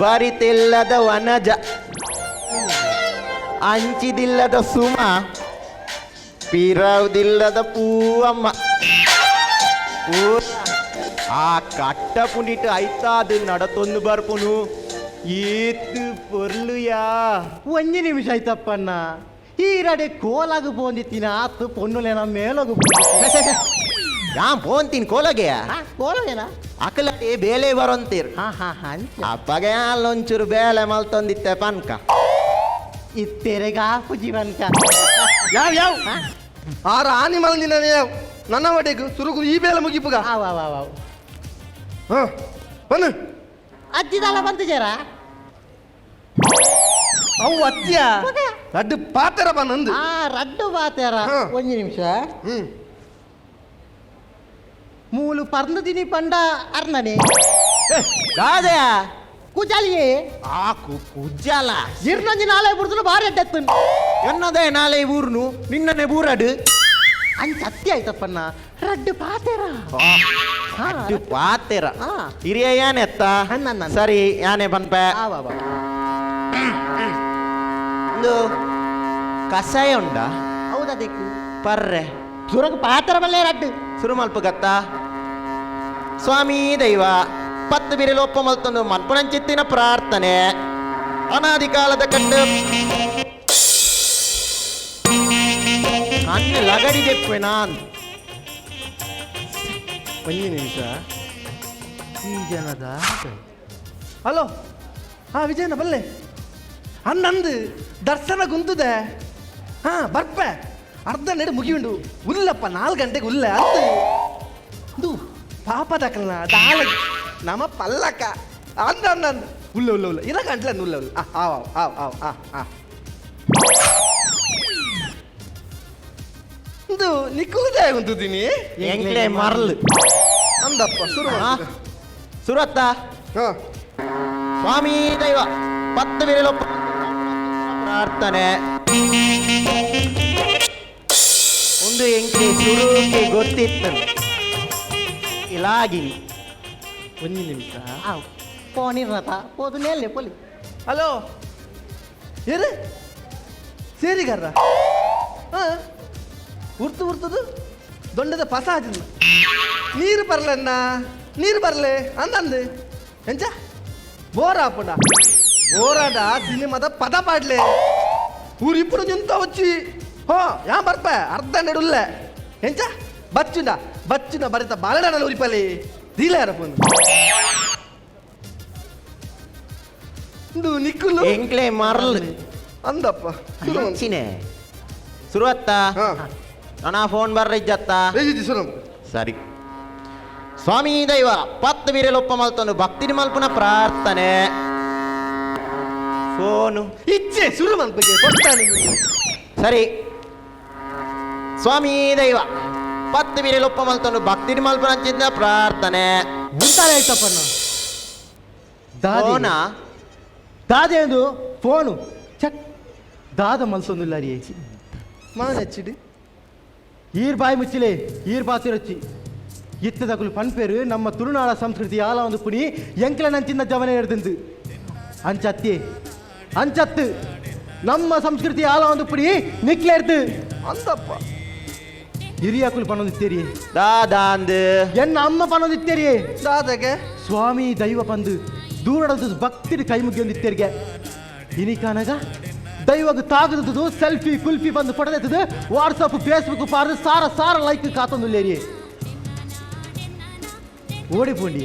ಬರಿತಿಲ್ಲದ ವನಜ, ಅಂಚಿದಿಲ್ಲದ ಸುಮ, ಪಿರವುದಿಲ್ಲದ ಪೂವಮ್ಮ. ಆ ಕಟ್ಟ ಪುಂಡಿಟ್ಟು ಐತಾದು ನಡತೊಂದು ಬರ್ಪುನು ಏತು ಪೊರ್ಲುಯಾ.
ಒಂಜಿ ನಿಮಿಷ ಆಯ್ತಪ್ಪಣ್ಣ, ಈ ರಡೆ ಕೋಲಾಗು ಪೋಂದಿತ್ತಿನ ಆತು ಪೊನ್ನುಲೇನ ಮೇಲೋಗು.
ಯಾ ಪೋಂತೀನಿ ಕೋಲಗೆಯ?
ಕೋಲಗೇನಾ?
ಅಕಲಡೆ ಬೇಲೆ ಬರೋಂತೀರ್.
ಹಾ ಹಾ ಹಾ.
ಅಪ್ಪಗೆ ಅಲ್ಲೊಂಚೂರು ಬೇಲೆ ಮಲ್ತೊಂದಿತ್ತೆ ಪನ್ಕ.
ಇತ್ತೆರೆಗಾಪು ಜೀವನ್ಕ.
ಯಾವ ಯಾವ ಆರ ಆನಿ ಮಲ್ದಿನ ಯಾವ ನನ್ನ ಒಡೆಗು ಸುರುಗು ಈ ಬೇಲೆ ಮುಗಿಪುಗ.
ಆವ್ ಆವ್ ಆವ್ ಆವ್.
ಹಾ ಬನ್ನು.
ಅಜ್ಜಿದಾಲ ಬಂತು ಜರ.
ಅವು ಅತ್ಯ ರಡ್ಡು ಪಾತೆರ ಬನ್ನಂದು.
ಆ ರಡ್ಡು ಬಾತೇರ. ಒಂಜಿ ನಿಮಿಷ. ಮೂಲು ಪರ್ದು ದಿನಿ ಪಂಡ ಅರ್ನನೆ
ದಾದೆಯ
ಕುಜಾಲಿಯೇ.
ಆ ಕುಜ್ಜಾಲ.
ಇರ್ನಂಜಿ ನಾಳೆ ಬುಡ್ದು ಬಾರಿ ಅಡ್ಡತ್ತು.
ಎನ್ನದೇ ನಾಳೆ ಊರ್ನು ನಿನ್ನನೆ ಬೂರಡು.
ಅಂಚ ಅತ್ತಿ ಆಯ್ತಪ್ಪಣ್ಣ, ರಡ್ಡು ಪಾತೆರ.
ಅಡ್ಡು ಪಾತೆರ. ಹಿರಿಯ ಯಾನೆತ್ತ?
ಅನ್ನ.
ಸರಿ ಯಾನೆ ಪನ್ಪೆ.
ಆವ್ ಆವ್.
ಒಂದು ಕಷಾಯ ಉಂಡ?
ಹೌದಾ? ದೇಕು
ಪರ್ರೆ.
ಸುರಗ್ ಪಾತೆರ ಬಲ್ಲೆ ರಡ್ಡು.
ಸುರುಮಲ್ಪ ಗತ್ತ. ಸ್ವಾಮಿ ದೈವ ಪತ್ತು ಬಿರಲೊಪ್ಪ ಮಲ್ತೊಂದು ಮನ್ಪುನಂಚಿತ್ತಿನ ಪ್ರಾರ್ಥನೆ ಅನಾದಿ ಕಾಲದ ಕಟ್ಟು ಕಣ್ಣು ಲಗಡಿ ದೆಪ್ಪೆ ನಾನ್.
ಒಂಜಿ ನಿಮಿಷ.
ಈ ಜನದ
ಹಲೋ, ಹಾ ವಿಜಯನ ಬಲ್ಲೆ ಅನ್ನಂದು ದರ್ಶನ ಗುಂತದೆ. ಹಾ ಬರ್ಪೆ, ಅರ್ಧ ನೆಡು ಮುಗಿಯುಂಡು ಉಲ್ಲಪ್ಪ 4 ಗಂಟೆಗೆ ಉಲ್ಲ ಅಂತ ಇದು ಪಾಪ ದಕ್ಕಲ್ನ ದಾಲ ನಮ ಪಲ್ಲಕ್ಕ ಅಂದ ಅಂದ ಅಂದ ಉಲ್ಲ ಉಲ್ಲ ಉಲ್ಲ ಇರ ಗಂಟ್ಲೆ ಉಲ್ಲ ಉಲ್ಲ. ಆವ್ ಆವ್ ಆವ್ ಆ ಆ ಇದು ನಿಕ್ಕುದೇ ಉಂಟುದೀನಿ.
ಎಂಕ್ಲೆ ಮರ್ಲು.
ಅಂದಪ್ಪ ಶುರು.
ಸುರತ್ತ.
ಹಾ.
ಸ್ವಾಮಿ ದೈವ ಪತ್ತು ಬಿರಲೊಪ್ಪ ಪ್ರಾರ್ಥನೆ ಒಂದು ಎಂಕ್ಲೆ ಸುರುಕೆ ಗೊತ್ತಿತ್ತು ಇಲಾಗಿನಿ.
ಒಂಜಿ ನಿಮಿಷ.
ಆವ್ ಪೋನಿರ್ನತ ಪೋದು ನೆಲ್ಲೆ ಪೊಲಿ.
ಹಲೋ, ಏರು ಸೇರಿಗಾರ? ಹಾಂ ಉರ್ತು ಉರ್ತದು ದೊಂಡದ ಪಸ ಹಾಜಿನ ನೀರು ಬರ್ಲಣ್ಣ, ನೀರು ಬರ್ಲೆ ಅಂದಂದು ಎಂಚ ಬೋರ್ ಆಪುಂಡ ಬೋರಾಡ ಸಿನಿಮಾದ ಪದ ಪಾಡ್ಲೆ ಊರು ಇಪ್ಪು ನಿಂತ వచ్చి ಹೋ ಯಾ ಬರ್ಪೆ ಅರ್ಧ ನೆಡುಲ್ಲೆ ಎಂಚ ಬಚ್ಚುಂಡ ಬಚ್ಚುಂಡ ಬರಿತ ಬಾಲಡನ ಉರಿಪಲಿ ದೀಲಾರ ಫೋನ್ ಇಂದು ನಿಕ್ಕುಲು.
ಎಂಕ್ಲೆ ಮರ್ಲು.
ಅಂದಪ್ಪ ಶುರು.
ಅಂಚಿನೆ ಸುರುವತ್ತ.
ಹಾ.
ಅಣ್ಣ ಫೋನ್ ಬರ್ರಿಜ್ಜತ್ತ.
ಶುರು.
ಸರಿ ಸ್ವಾಮಿ ದೈವ ಪತ್ತು ಬಿರಲೊಪ್ಪ ಮಲ್ತೊಂದು ಭಕ್ತಿ ಮಲ್ಪುನ ಪ್ರಾರ್ಥನೆ ಫೋನು
ಇಚ್ಛೆ ಶುರು ಮಲ್ಪಗೆ ಕೊಡ್ತಾನೆ.
ಸರಿ ಸ್ವಾಮಿ ದೈವ ಪತ್ತು ಬಿರಲೊಪ್ಪ ಮಲ್ತೊಂದು ಭಕ್ತಿ ಮಲ್ಪುನ ಚಿಂತ ಪ್ರಾರ್ಥನೆ.
ಉಂಟಾಳೆ ಆಯ್ತಪ್ಪಣ್ಣ.
ಫೋನಾ?
ದಾದೆ ಒಂದು ಫೋನು ಚಕ್ ದಾದ ಮಲ್ಸೊಂದುಲ್ಲ ರೀ.
ಮಾನಚ್ಚಿಡಿ.
ಈರ್ ಬಾಯಿ ಮುಚ್ಚಿಲೆ ಈರ್ ಬಾತಿರಚ್ಚಿ ಇತ್ತದಕುಲು ಪನ್ಪೇರು ನಮ್ಮ ತುಳುನಾಡ ಸಂಸ್ಕೃತಿ ಆಲ ಒಂದು ಪುಡಿ ಎಂಕ್ಲ ನಂಚಿನ ಜವನೆ ಹಿಡ್ದಂದು ಅಂಚತ್ತಿ ಅಂಚತ್ತು ನಮ್ಮ ಸಂಸ್ಕೃತಿ ಆಲ ಒಂದು ಪುಡಿ ನಿಕ್ಲೆರ್ದು.
ಅಂದಪ್ಪ.
ಹಿರಿಯಕುಲು ಪನ್ನೊಂದಿತ್ತೇರಿ.
ದಾದಾಂದು.
ಎನ್ನ ಅಮ್ಮ ಪನ್ನೊಂದಿತ್ತೇರಿ.
ದಾದಗೆ.
ಸ್ವಾಮಿ ದೈವ ಪಂದು ದೂರಡದು ಭಕ್ತಿರು ಕೈ ಮುಗಿಯೊಂದಿತ್ತೇರಿಗೆ ಇನಿಕಾನಗ ದೈವಗ ತಾಗದುದು ಸೆಲ್ಫಿ ಕುಲ್ಫಿ ಬಂದು ಪಡೆದದು ವಾಟ್ಸಪ್ ಫೇಸ್ಬುಕ್ ಪಾರ್ದು ಸಾರ ಸಾರ ಲೈಕ್ ಕಾತೊಂದುಲ್ಲೇರಿ. ಓಡಿಪೋಂಡಿ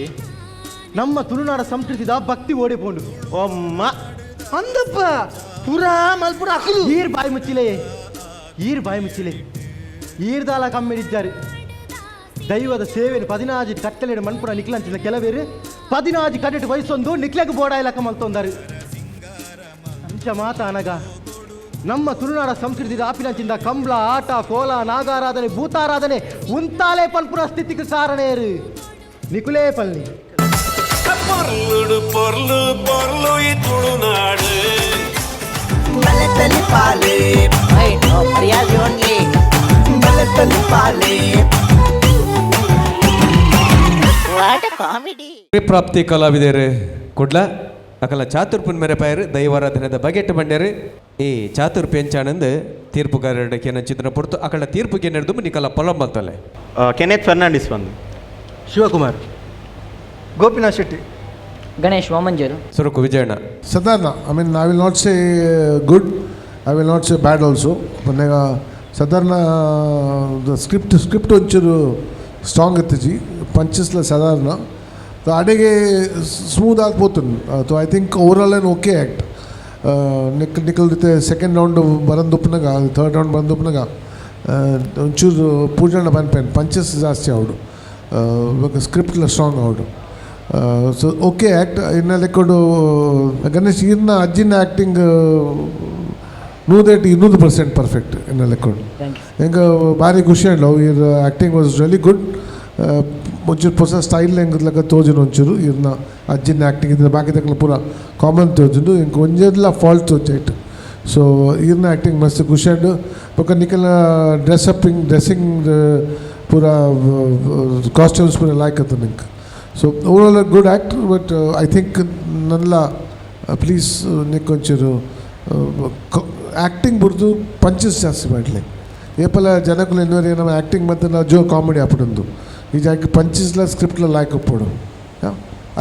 ನಮ್ಮ ತುಳುನಾಡ ಸಂಸ್ಕೃತಿದ ಭಕ್ತಿ ಓಡಿಪೋಂಡು.
ಒಮ್ಮ.
ಅಂದಪ್ಪ ಪುರಾ ಮಲ್ಪುರ ಅಕಲು.
ಈರ್ ಬಾಯಿ ಮುಚ್ಚಿಲೆ ಈರ್ ಬಾಯಿ ಮುಚ್ಚಿಲೆ ಈರ್ದಾಲ ಕಮ್ಮಿಡಿದ್ದಾರೆ ದೈವದ ಸೇವೆನು ಪದಿನಾಜಿ ಕಟ್ಟಲೆಡು ಮನ್ಪುರ ನಿಕ್ಲಂಚಿನ ಕೆಲವೇರು ಪದಿನಾಜಿ ಕಟ್ಟೆಟ್ಟು ವಯಸ್ಸೊಂದು ನಿಕ್ಲೆಗ್ ಬೋಡಾಯ್ಲಕ್ಕ ಮಲ್ತೊಂದಾರು. ಅಂಚ ಮಾತ ಅನಗ ನಮ್ಮ ತುಳುನಾಡ ಸಂಸ್ಕೃತಿ ಆಪಿನಂಚಿಂದ ಕಂಬ್ಳ ಆಟ ಕೋಲ ನಾಗಾರಾಧನೆ ಭೂತಾರಾಧನೆ ಉಂತಾಲೆ ಪಲ್ಪುರ ಸ್ಥಿತಿಗೆ ಕಾರಣೇರು ನಿಕುಲೇ ಪಲ್ನಿ.
ಪೊರ್ಲುಡು ಪೊರ್ಲು ಪೊರ್ಲು ಈ ತುಳುನಾಡು.
ಬಲೆ ಓನ್ಲಿ ಬಲೆ.
What comedy!
ಪ್ರಾಪ್ತಿ ಕಲಾವಿದರು ಕುಡ್ಲ ಅಕಲ ಚಾತುರ್ಪುನ್ ಮೇರೆ ಪಾಯರು ದೈವಾರಾಧನೆದ ಬಗೆಟ್ ಬಂಡ್ಯಾರು. ಈ ಚಾತುರ್ಪು ಎಂಚಾನಂದ್ ತೀರ್ಪುಗಾರರ ಕೇನ ಚಿತ್ರ ಪೊರ್ತು ಅಕಲ ತೀರ್ಪು ಕೇನೆರ್ದು ನಿಕಲ ಪೊಲಂ ಮಲ್ತಲೆ.
ಕೆನೆತ್ ಫರ್ನಾಂಡಿಸ್ ಬಂದು.
ಶಿವಕುಮಾರ್, ಗೋಪಿನಾಥ್ ಶೆಟ್ಟಿ.
ಗಣೇಶ್ ವಾಮಂಜೂರು.
ಸುರುಕು ವಿಜಯಣ್ಣ.
ಸಾಧಾರಣ. I mean, I will not say good, I will not say bad also. ಪನ್ನಗ ಸಾಧಾರಣ ಸ್ಕ್ರಿಪ್ಟ್ ಸ್ಕ್ರಿಪ್ಟ್ ಒಂಚೂರು ಸ್ಟ್ರಾಂಗ್ ಇತ್ತಿಜಿ, ಪಂಚಸ್ಲ ಸಾಧಾರಣ. ಸೊ ಅಡೆಗೆ ಸ್ಮೂತ್ ಆಗಿ ಪೋತುಂಡು. So I think overall an okay act. ನಿಕ್ ನಿಕಲ್ ರೀತಿ ಸೆಕೆಂಡ್ ರೌಂಡ್ ಬರಂದುಪ್ಪನಾಗ, ಥರ್ಡ್ ರೌಂಡ್ ಬಂದುಪ್ಪನಾಗ ಒಂಚೂರು ಪೂಜಣ್ಣ ಪನ್ಪೇನ್ ಪಂಚಸ್ ಜಾಸ್ತಿ ಆವಡು, ಸ್ಕ್ರಿಪ್ಟ್ಲ ಸ್ಟ್ರಾಂಗ್ ಆವಡು. ಸೊ ಓಕೆ ಆ್ಯಕ್ಟ್. ಇನ್ನ ಲೆಕ್ಕೊಡು ಗಣೇಶ್, ಇನ್ನ ಅಜ್ಜಿನ ಆ್ಯಕ್ಟಿಂಗ್ ನೂದೇಟ್ 200% ಪರ್ಫೆಕ್ಟ್ ಇನ್ನ ಲೆಕ್ಕೊಡು.
Thank you.
ಎಂಕ್ ಭಾರಿ ಖುಷಿ ಆಂಡ್. ಇರ್ ಆ್ಯಕ್ಟಿಂಗ್ ವಾಸ್ ರಿಯಲಿ ಗುಡ್. ಒಂಚೂರು ಹೊಸ ಸ್ಟೈಲ್ ಎಂಕ್ ಲೆಕ್ಕ ತೋಜುಂಡು. ಒಂಚೂರು ಇರ್ನ ಅಜ್ಜಿನ ಆ್ಯಕ್ಟಿಂಗ್ ಇದ್ರೆ ಬಾಕಿ ತಕ್ಕಲ ಪೂರ ಕಾಮನ್ ತೋಜುಂಡು. ಎಂಕ್ ಒಂಜೆಡ್ಲ ಫಾಲ್ಟ್ ತೋಜೈಟ್. ಸೊ ಇರ್ನ ಆ್ಯಕ್ಟಿಂಗ್ ಮಸ್ತ್ ಖುಷಿ ಆಂಡ್. ಬೊಕ್ಕ ನಿಕಲ್ನ ಡ್ರೆಸ್ ಅಪ್ಪಿಂಗ್, ಡ್ರೆಸ್ಸಿಂಗ್ ಪೂರ, ಕಾಸ್ಟ್ಯೂಮ್ಸ್ ಪೂರ ಲಾಯ್ಕ್ ಆತಂಡ್ ಎಂಕ್. So overall good act, but I think ನನ್ಲ ಪ್ಲೀಸ್ ನಿಕ್ ಒಂಚೂರು ಆ್ಯಕ್ಟಿಂಗ್ ಬುಡ್ದು ಪಂಚಸ್ ಜಾಸ್ತಿ ಮಾಡಲಿ. ಏಪಲ ಜನಕುಲು ಎನ್ನುವರೆ ನಮ್ಮ ಆ್ಯಕ್ಟಿಂಗ್ ಮತ್ತು ನಾವು ಜೋ ಕಾಮಿಡಿ ಆಪುಂಡು. ಈ ಜಾಗ ಪಂಚಸ್ಲ ಸ್ಕ್ರಿಪ್ಟ್ಲ ಲಾಯ್ಕ್ ಒಪ್ಪೋಡು.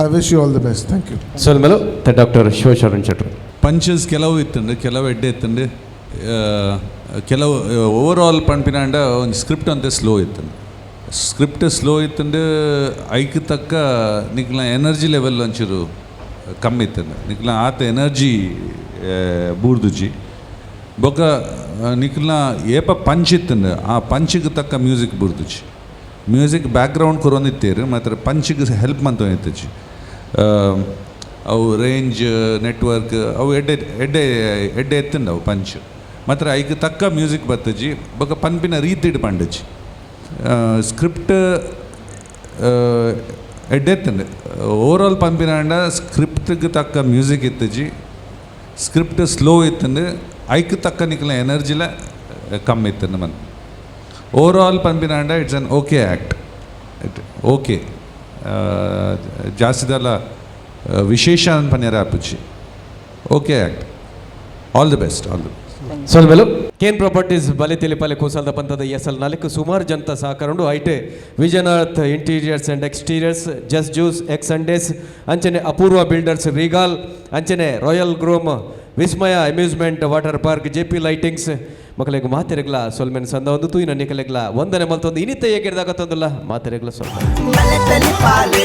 I wish you all the best. Thank you.
ಸೊಲ್ಮೆಲು. Doctor Shivasharan ಶೆಟ್ರು.
ಪಂಚಸ್ ಕೆಲವು ಇತ್ತಂಡು, ಕೆಲವು ಎಡ್ಡೆ ಇತ್ತಂಡು. ಕೆಲವು ಓವರ್ ಆಲ್ ಪನ್ಪಿನಾಂಡ ಒಂದು ಸ್ಕ್ರಿಪ್ಟ್ ಅಂತೆ ಸ್ಲೋ ಇತ್ತಂಡು. ಸ್ಕ್ರಿಪ್ಟ್ ಸ್ಲೋ ಇತ್ತಂಡು, ಐಕ್ ತಕ್ಕ ನಿಕ್ಲ ಎನರ್ಜಿ ಲೆವೆಲ್ ಒಂಚೂರು ಕಮ್ಮಿ ಇತ್ತಂಡು. ನಿಕ್ಲ ಆತ ಎನರ್ಜಿ ಬೂರ್ದುಜಿ. ಬೊಕ್ಕ ನಿಕ್ಲ ಏಪ ಪಂಚ್ ಇತ್ತಂಡು, ಆ ಪಂಚಿಗೆ ತಕ್ಕ ಮ್ಯೂಸಿಕ್ ಬೂರ್ದುಜಿ. ಮ್ಯೂಸಿಕ್ ಬ್ಯಾಕ್ಗ್ರೌಂಡ್ ಕೊರೊಂದಿತ್ತೇರು ಮಾತ್ರ, ಪಂಚಿಗೆ ಹೆಲ್ಪ್ ಮಂತೊಂದಿತ್ತುಜಿ. ಅವು ರೇಂಜ್ ನೆಟ್ವರ್ಕ್ ಅವು ಎಡ್ಡೆ ಎಡ್ಡೆ ಎಡ್ಡೆ ಎತ್ತಂಡು. ಅವು ಪಂಚ್ ಮಾತ್ರ ಐಕ್ ತಕ್ಕ ಮ್ಯೂಸಿಕ್ ಬತ್ತಜಿ. ಬೊಕ್ಕ ಪನ್ಪಿನ ರೀತಿಡ್ ಪಂಡಜಿ. ಸ್ಕ್ರಿಪ್ಟ್ ಎಡ್ಡೆ ಎತ್ತಂಡು. ಓವರ್ ಆಲ್ ಪನ್ಪಿನಾಂಡ ಸ್ಕ್ರಿಪ್ಟ್ಗೆ ತಕ್ಕ ಮ್ಯೂಸಿಕ್ ಇತ್ತಜಿ, ಸ್ಕ್ರಿಪ್ಟ್ ಸ್ಲೋ ಇತ್ತಂಡು, ಐಕ್ ತಕ್ಕ ನಿಕ್ಲ ಎನರ್ಜಿಲ ಕಮ್ಮಿ ಇತ್ತಂಡು. ಮನ್ ಓವರ್ ಆಲ್ ಪನ್ಪಿನಾಂಡ it's an okay act. It okay, ಜಾಸ್ತಿದಲ್ಲ ವಿಶೇಷ ಪನ್ಯರ ಆಪುಜಿ. Okay act. All the best, all the best.
ಸೊಲ್ಮೆಲು. Kane properties ಬಲೆ ತಿಳಿಪಲೆ ಕೂಸಲ್ದ ಪಂತದ ಎಸ್ ಎಲ್ ನಾಲ್ಕು ಸುಮಾರು ಜನತ ಸಹಕಾರ ಐಟೆ Vijaynath interiors and exteriors, just juice, X Sundays, ಅಂಚನೆ ಅಪೂರ್ವ ಬಿಲ್ಡರ್ಸ್, ರೀಗಾಲ್, ಅಂಚನೆ ರಾಯಲ್ ಗ್ರೋಮ್, ವಿಸ್ಮಯ amusement water park, J P lightings ಮಕ್ಕಳಿಗೆ ಮಾತೆರೆಗ್ಲ ಸೊಲ್ಮೆನ್ ಸಂದ ಒಂದು ತೂಯಿನ ನಿಕಲೆಗ್ಲ ವಂದನೆ ಮಲ್ತೊಂದು ಇನಿತ ಏಕೆಡ್ದಾಗತ್ತೊಂದಿಲ್ಲ. ಮಾತೆರೆಗ್ಲ ಸ್ವಲ್ಪ
ಬಲೆ.